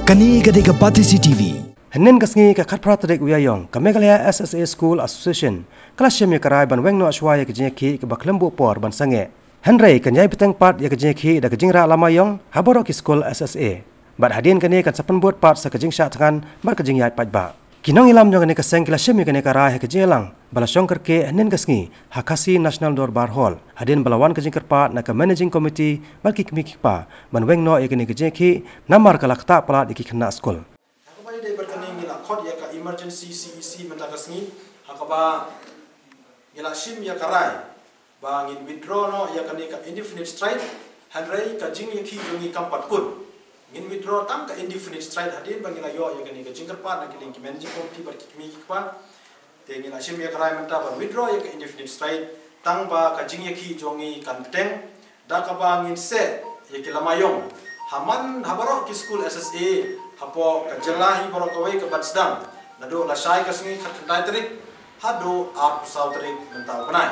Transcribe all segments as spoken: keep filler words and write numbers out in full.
Kane ka dei ka Batesi T V. Hynnin ka sngi ka khatphra tarik u Ïaïong, ka Meghalaya S S A School Association ka la shim ïa ka rai ban weng noh shuwa ïa ka jingïakhih kaba khlem buh por ban sangeh. Hynrei kan ïai bteng pat ïa ka jingïakhih da ka jingrah lama ïong ha baroh ki skul S S A. Bad hadien kane kan sa pynbud pat sa ka jingshah thngan bad ka jingïaid paidbah. Ki nongïalam jong kane ka seng ki la shim ïa kane ka rai ha ka jingïalang ba la shong kyrkieh hynnin ka sngi ha Khasi National Dorbar Hall, hadien ba la wan ka jingkyrpad na ka Managing Committee bad ki kmie ki kpa ban weng noh ïa kane ka jingïakhih namar ka la ktah palat ïa ki khynnah skul. Ha kaba ïadei bad kane ngi la khot ïa ka emergency C E C mynta ka sngi, ha kaba ngi la shim ïa ka rai ba ngin withdraw noh ïa kane ka indefinite strike, hynrei ka jingïakhih jong ngi kam pat kut. Ngin withdraw tang ka indefinite strike hadien ba ngi la ïoh ïa kane ka jingkyrpad na ki liang ki managing committee bad ki kmie ki kpa. Te ngi la shim ïa ka rai mynta ban withdraw ïa ka indefinite strike tang ba ka jingïakhih jong ngi kan bteng da kaba ngin seh ïa ki lama ïong ha man ha baroh ki skul S S A hapoh ka jylla hi baroh kawei kaban sdang naduh lashai ka sngi khatkhyndai tarik haduh arphew saw tarik mynta u bnai.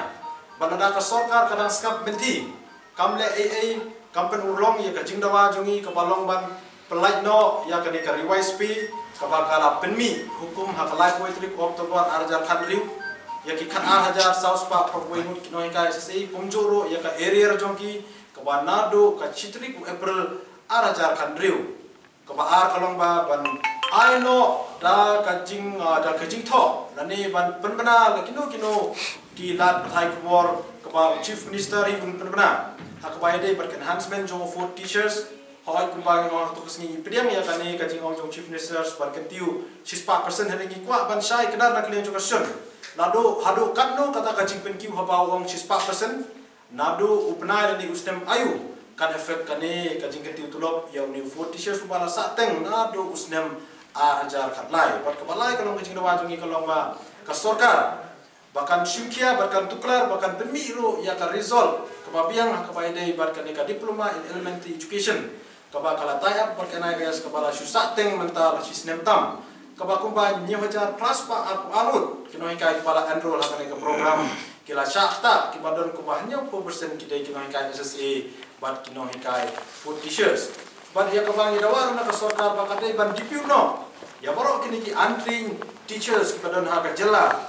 Bad lada ka sorkar ka dang sngap mynthi, kam leh ei ei, kam pynurlong ïa ka jingdawa jong ngi kaba long ban pynlait noh ïa kane ka revised pay kaba ka la pynmih hukum ha ka laiphew tarik October ar hajar khathynriew ïa ki khatar hajar saw spah phraphew ngut ki nonghikai S S A, kumjuh ruh ïa ka arrear jong ki kaba naduh ka shi tarik u April ar hajar khathynriew. Kaba ar ka long ba ban ai noh da ka jing, ah, da ka jingthoh lane ban pynbna la kino kino ki lad pathai khubor kaba u Chief Minister hi un pynbna ha kaba ïadei bad ka enhancement jong fourth teachers. Hooid, kumba ngi ong ha kato ka sngi, ngi pdiang ïa kane ka jingong jong Chief Minister ban kyntiew shispah percent, hynrei ngi kwah ban shai kdar na ka liang jong ka session. Naduh haduh katno kata ka jingpynkiew haba u ong shispah percent? Naduh u bnai lane u snem aïu kan effect kane ka jingkyntiew tulop ïa une u fourth teachers uba la sah teng naduh u snem ar hajar khatlai? Bad kaba lai ka long ka jingdawa jong ngi ka long ba ka sorkar ba kan shim khia bad kan tuklar ba kan pynmih ruh ïa ka result kaba biang ha kaba ïadei bad kane ka diploma in elementary education kaba ka la tie up bad ka N I O S kaba la shu sah teng mynta la shi snem tam, kaba kumba hynñiew hajar phra spah arphew ar ngut ki nonghikai kiba la enroll ha kane ka program ki la shah ktah, kiba don kumba hynñiewphew percent ki dei ki nonghikai S S A bad ki nonghikai fourth teachers. Bad ïa kaba ngi dawa ruh na ka sorkar ba ka dei ban depute noh ïa baroh kine ki untrained teachers kiba don ha ka jylla.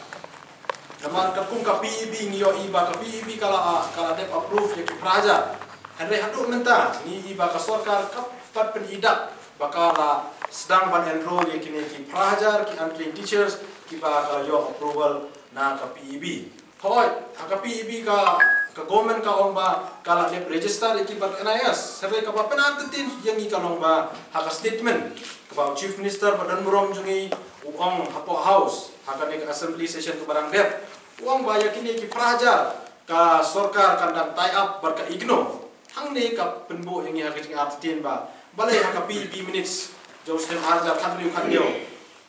Namar katkum ka P E B ngi ïohi ba ka P E B ka la, ka la dep approve ïa ki phra hajar. Hynrei haduh mynta ngi i ba ka sorkar kam pat pyn-i dak ba ka la sdang ban enroll ïa kine ki phra hajar ki untrained teachers kiba ka la ïoh approval na ka P E B. Hooid, ha ka P E B ka, ka government ka ong ba ka la dep register ïa ki bad N I O S. Hynrei kaba pynartatien ïa ngi ka long ba ha ka statement kaba u Chief Minister ba don burom jong ngi u ong hapoh House ha kane ka assembly session kaba dang dep, u ong ba ïa kine ki phra hajar ka sorkar kan dang tie up bad ka IGNOU. Hangne ka pynbun ïa ngi ha ka jingartatien ba balei ha ka P E B minutes jong u snem ar hajar khathynriew khathynñiew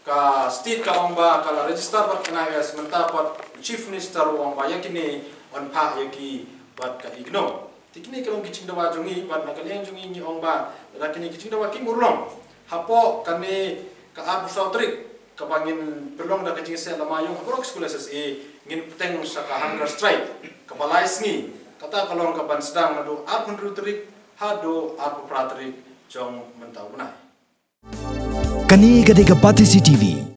ka state ka ong ba ka la register bad N I O S, mynta pat Chief Minister u ong ba ïa kine yn phah ïa ki bad ka IGNOU. Te kine ki long ki jingdawa jong ngi bad na ka liang jong ngi ngi ong ba lada kine ki jingdawa kim urlong hapoh kane ka arphew saw tarik kaba ngin pynlong da ka jingseh lama ïong ha baroh ki skul S S A, ngin bteng sa ka hunger strike kaba lai sngi. Kata ka long kaban sdang naduh arphew hynriew tarik haduh arphew phra tarik jong mynta u bnai. Kane ka dei ka Batesi T V.